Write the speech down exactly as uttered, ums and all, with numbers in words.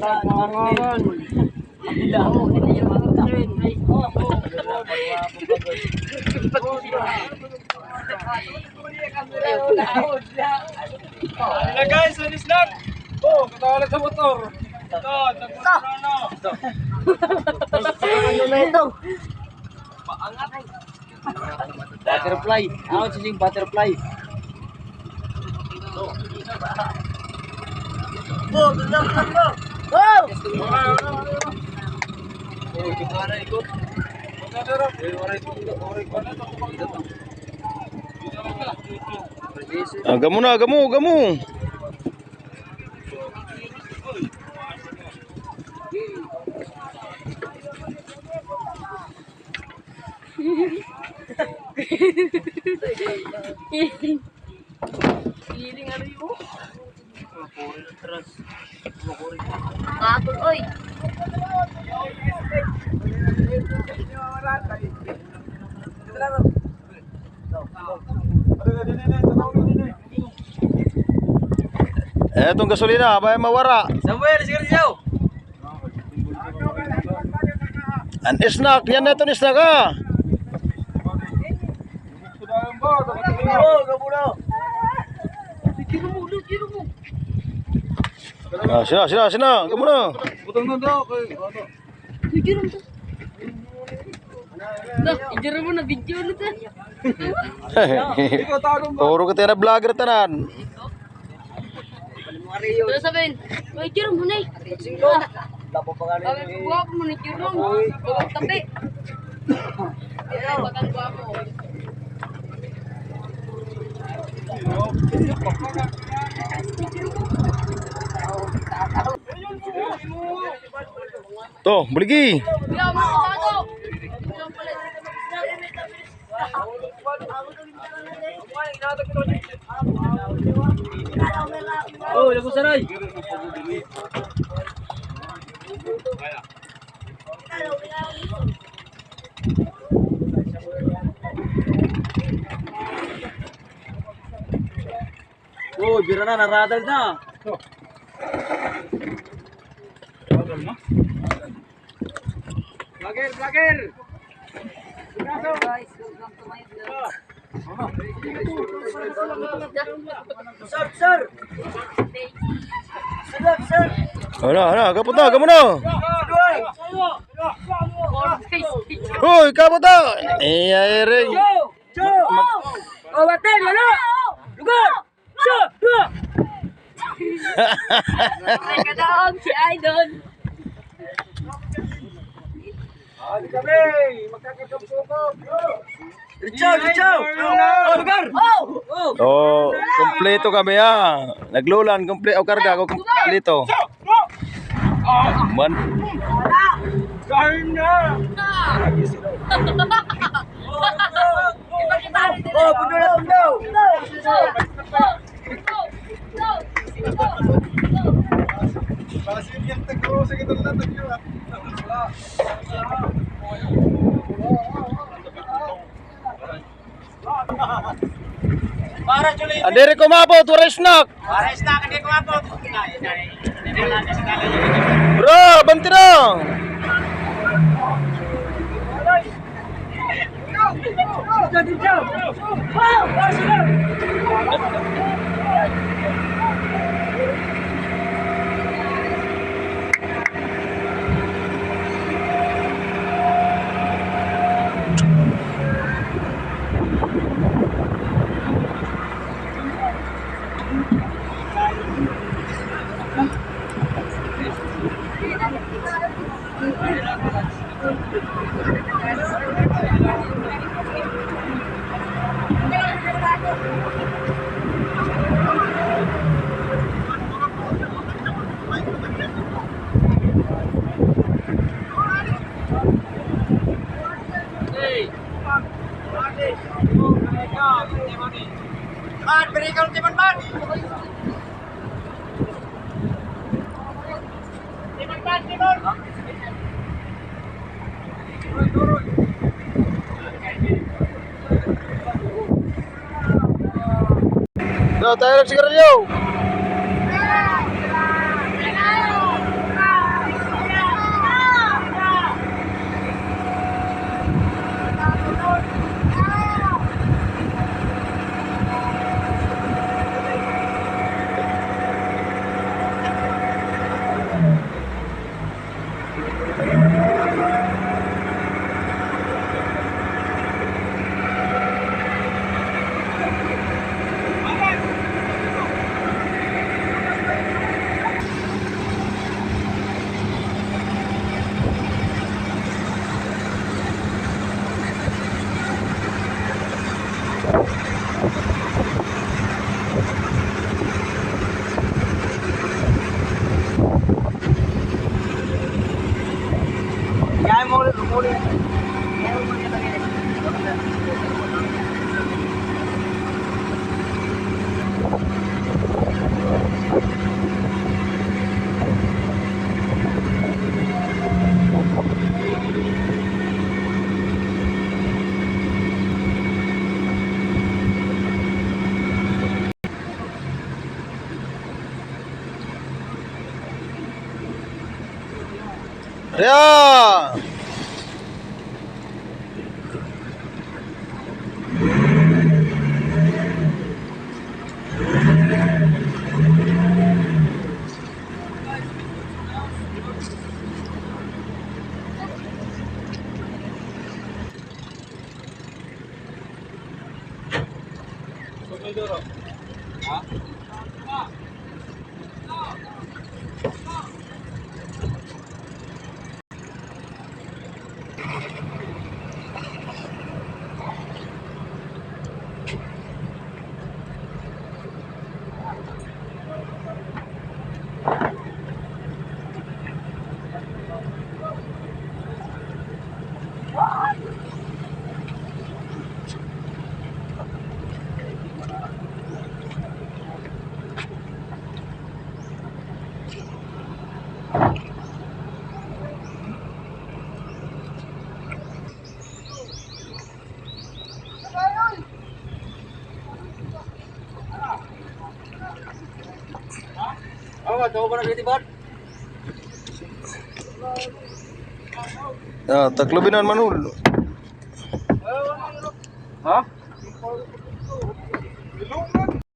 Ano na, guys, alis na. Oh, katawala sa motor. Ito, ito. Ano na ito? Butterfly. Ano si sing butterfly? Aga mo na, aga mo, aga mo. Feeling ano yun? Kapul, oy. Eh, itong gasolina, abay mawara. Samuel, sigarilyo. An snack, yan na iton snack, ha. Ah, sina, sina, sina. Kamu na. Butang na daw, kay, ano. Video lang to. Nah, ijaro mo na, video na to. Puro ka tayo na vlogger tanan. Ano sabihin? Uy, ijaro mo na eh. Ang gwapo mo ni Jerome. Huwag tabi. Ay, bagang gwapo. To, buligi. Oh, lagu saray. Oh, bira na, naradal na. Vlogger, vlogger! Hello guys, welcome to my vlog. Sir, sir! Sir, sir! Ano, ano, kapunta, kamu na! Hoy, kapunta! Eh, ay, ring! Mag- Oh, batay, lalo! Lugar! Ay, kadaog si Idol. Richard, Richard! Oh, lugar! Oh, kompleto kami, ha. Naglulan, komple-, o, karga ko, kompleto. Man. Oh, pundo na, pundo! Ah, diri ko maabot, waray snack. Waray snack, diri ko maabot. Bro, banti na. So, tayo nagsigarilyo. Ya! Ah, taklob ini an manhol. Ha?